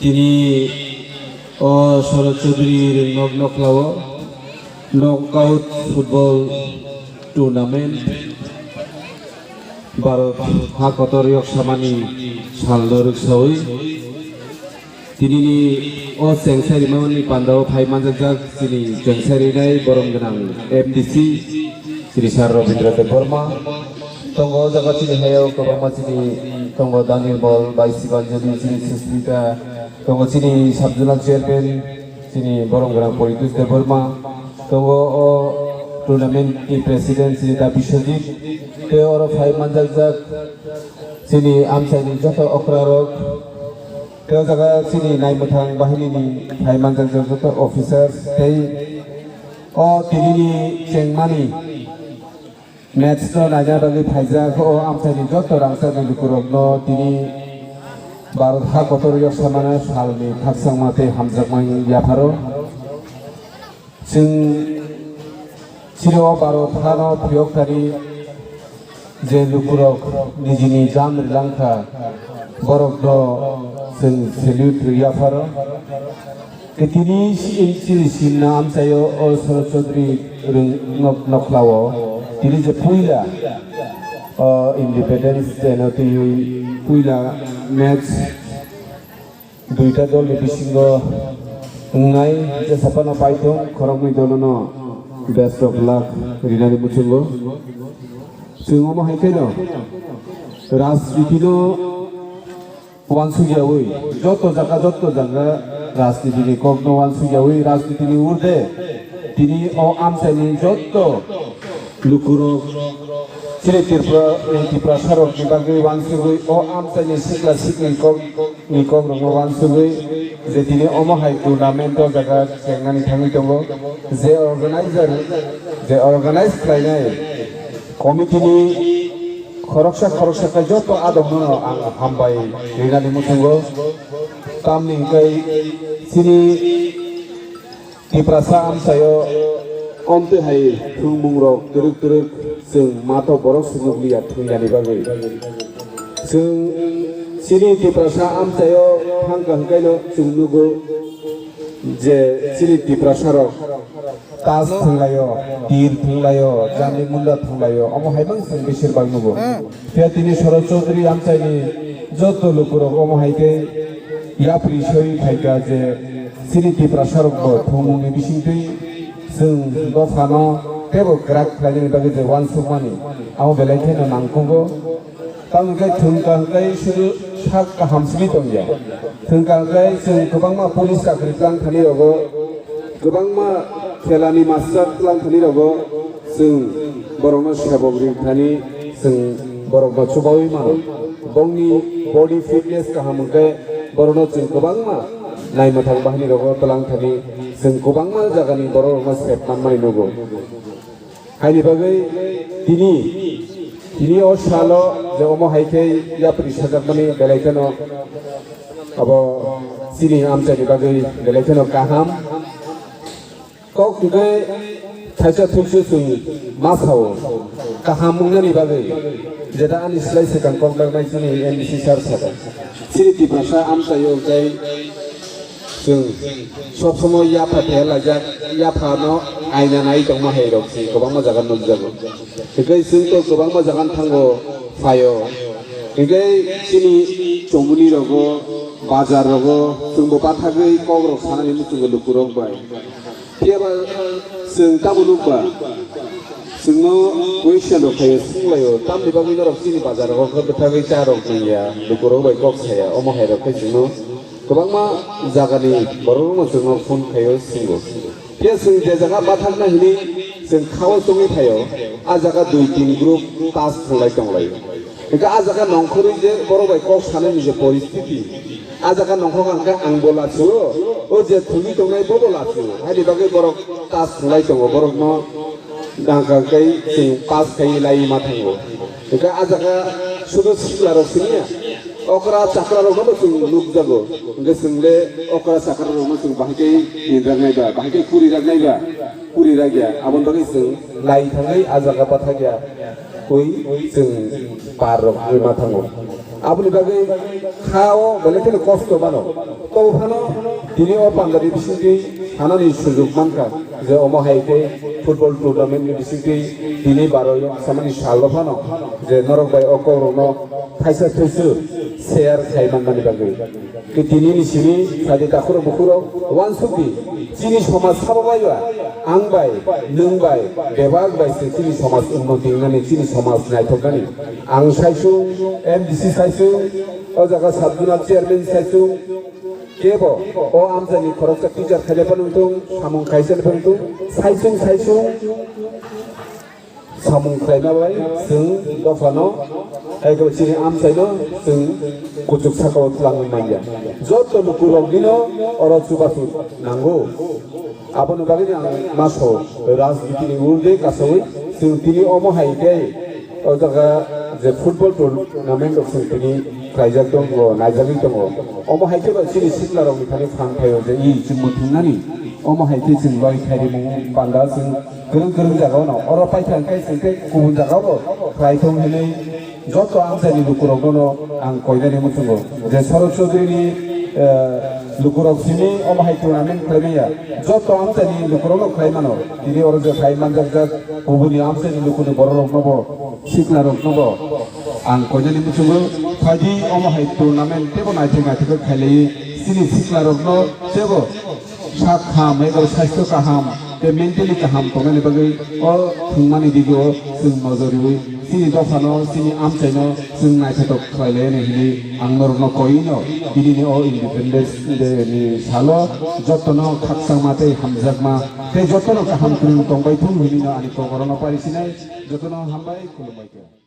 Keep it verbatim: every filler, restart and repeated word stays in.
Tini o Sharad Chaudhary Ringnok Noklao knockout football tournament Bharat ha kotor yok samani salno rwksawi tinini o chengsa rimani pandao phai manjakjak chini chengsa rinai borom gwnang M D C chini Sir Rabindra Debbarma. Tongo o jaga chini hayao kwbangma chini tongo Daniel Mol, Baisi Banjani, chini Susmita, tongo chini sub-zonal chairman, chini borom gwnang Poritush Debbarma, tongo o tournament ni president chini Da Biswajit, tei oro phai manjakjak chini amchaini joto okrarok, tei o jaga chini naimwthang bahinini phai manjakjak joto officers, tei o tinini chengmani match no naina bagwi phaijak o amchaini joto rangchakni lukurokno tini Bharat ha kotor yoksamano salni khakchangma tei hamjakmani yapharo. Chwng chini o Bharat hano phiyok thani je lukurok nijini jam rilangkha, borokno chwng salute rwi yapharo. Tini si-, chini simna amchaio o Sharad Chaudhary rwng nok-, noklao tini je puila o Independence Day no twi puila match duita dol ni bisingo wngnai, jesa phano paithung khoroknwi dolono best of luck rinani muchungo. Chwng omo hai kheno rajniti no uansukyawi, joto jaga, joto jaga rajniti ni kok no uansukyawi, rajniti ni urde tini o amchaini joto lukurok chini Tripura, Tiprasa rok ni bagwi uansugwi o amchaini sikla sikli kok ni kok rok no uansugwi je tini omo hai tournament o jaga chengnani thangwi tongo, je organizer, je organize khlainai committee ni khoroksa khoroksa khe joto adong no ang hambai rinani muchungo. Tamni hwnkhe chini Tiprasa amchaio omtwi hai thwngmungrok twrwk twrwk chwng mato borok swngo liya thwngya ni bagwi. Chwng chini Tiprasa amchaio thangkha hwnkhaino chwng nugo je chini Tiprasarok tas thwnglaio, tir thwnglaio, jandi munda thwnglaio, omo hai bang chwng besir bak nugo. Phiya tini Sharad Chaudhary amchaini joto lukurok omo hai khe yapri soi phaikha je chini Tiprasarokbo thwngmungni bisingtwi chwng dophano teibo kwrak khlainani bagwi je uansukmani amo belai kheno nangkukgo. Tamoni khe thwngkha hwnkhe sudu sak kaham simi tongya. Thwngkha hwnkhe chwng kwbangma police chakri tlang thani rogo, kwbangma khelani master tlang thani rogo chwng borokno sebok ring thani chwng borokno chubaui mano. Bongni body fitness kaham hwnkhe borokno chwng kwbangma naimwthang bahini rogo tlang thani chwng kwbangma jagani borok rokno sep manmani nugo. Haini bagwi tini, tini o salo je omo hai khe yapri sajakmani belai kheno abo chini amchaini bagwi belai kheno kaham. Kok hwnkhe thaisa thuksu chwng ma sao kaham wngnani bagwi, jeta ani slai swkang kok daknai chini M D C sir saka. Chini Tiprasa amchaio hwnkhe chwng sob somoi yapha keha laijak, yaphano aina nai tongma hai rok se kwbangma jaga nukjago. Hwnkhe chwng to kwbangma jaga thango phaio. Hwnkhe chini chomuni rogo, bazar rogo chwngbo bathagwi kok rok sanani muchungo lukurok bai. Phiyaba chwng tamo nukba, chwngno question rok khaio, swnglaio, tamni bagwi norok chini bazar rogo khe bwthagwi cha rok nangya, lukurok bai kok saya, omo hai rok khe chwngno kwbangma jagani borok rokno chwngno phone khaio, swngo. Phiya chwng je jaga bathakna hini chwng khao chongwi phaio, a jaga dui tin group tas thwnglai tonglaio. Hwnkhe a jaga nongkhorwi je borok bai kok sanani je poristiti, a jaga nongkhor hwnkhe angbo lachio, o je thwngwi tongnai bobo lachio. Haini bagwi borok tas thwnglai tongo, borokno nangkha khe chwng pass khai lai ma thango. Hwnkhe a jaga sudu siklarok siniya, okra chakrarokno bo chwng nukjago. Hwnkhe chwng le okra chakrarokno chwng bahai khe hinraknai ba, bahai khe puriraknai ba, purirakya. Aboni bagwi chwng lai thangwi a jaga bathakya. Twi chwng par rok wngwi ma thango. Aboni bagwi kha o belai kheno kosto mano. Tobo phano tini o Punjabi bisingtwi thanani sujuk mankha je omo hai khe football tournament ni bisingtwi tini baro samani salo phano je norok bai o kokrokno thaisa thaisa share khai manmani bagwi. Ke tini ni simi sadi takhurok bukhurok wansukdi chini somaj sabo baiba ang bai nwng bai bebak bai se chini somaj unnoti wngnani chini somaj naithoknani. Ang saisung, M D C saisung, o jaga sub zonal chairman saisung, kebo o amchaini khoroksa teacher khaile phano wngthung, samung khaisale phano wngthung, saisung, saisung, samung khlaima bai chwng dophano, eko chini amchaino chwng kuchuk sakao twlangwi manya. Joto lukuroknino oro chubachu nango. Aboni bagwino ang maso rajniti ni urde kasawi chwng tini omo hai khe o jaga je football tournament rok chwng tini khlaijak tongo, naijagwi tongo. Omo hai khe ba chini sikla rok ni thani phan phaio je i chwng muthungnani omo hai khe chwng loi khairi mung panda chwng kwrwng kwrwng jaga ono oro paithang khe chwng tei kubun jaga o bo khlai thung hinwi joto amchaini lukurokno ang koinani muchungo je Sorok Chaudhary ni, eh, lukurok simi omo hai tournament khlaimaya joto amchaini lukurokno khlai mano. Tini oro je khai manjak jak kubuni amchaini lukuni bororokno bo sikla rokno bo ang koinani muchungo phaidi omo hai tournament tebo naithok naithok khe khailai chini sikla rokno tebo sak ham, ego sastho kaham, tei mentally kaham tongnani bagwi o thwngmani digo chwng nojor riwi chini dophano, chini amchaino chwng naithotok khlai lainai hinwi ang norokno koino tinini o Independence Day ni salo jotono khakchangma tei hamjakma tei jotono kaham kwrwng tongbai thung hinwino ani kokorono pari sinai jotono hambai khulumbai kha.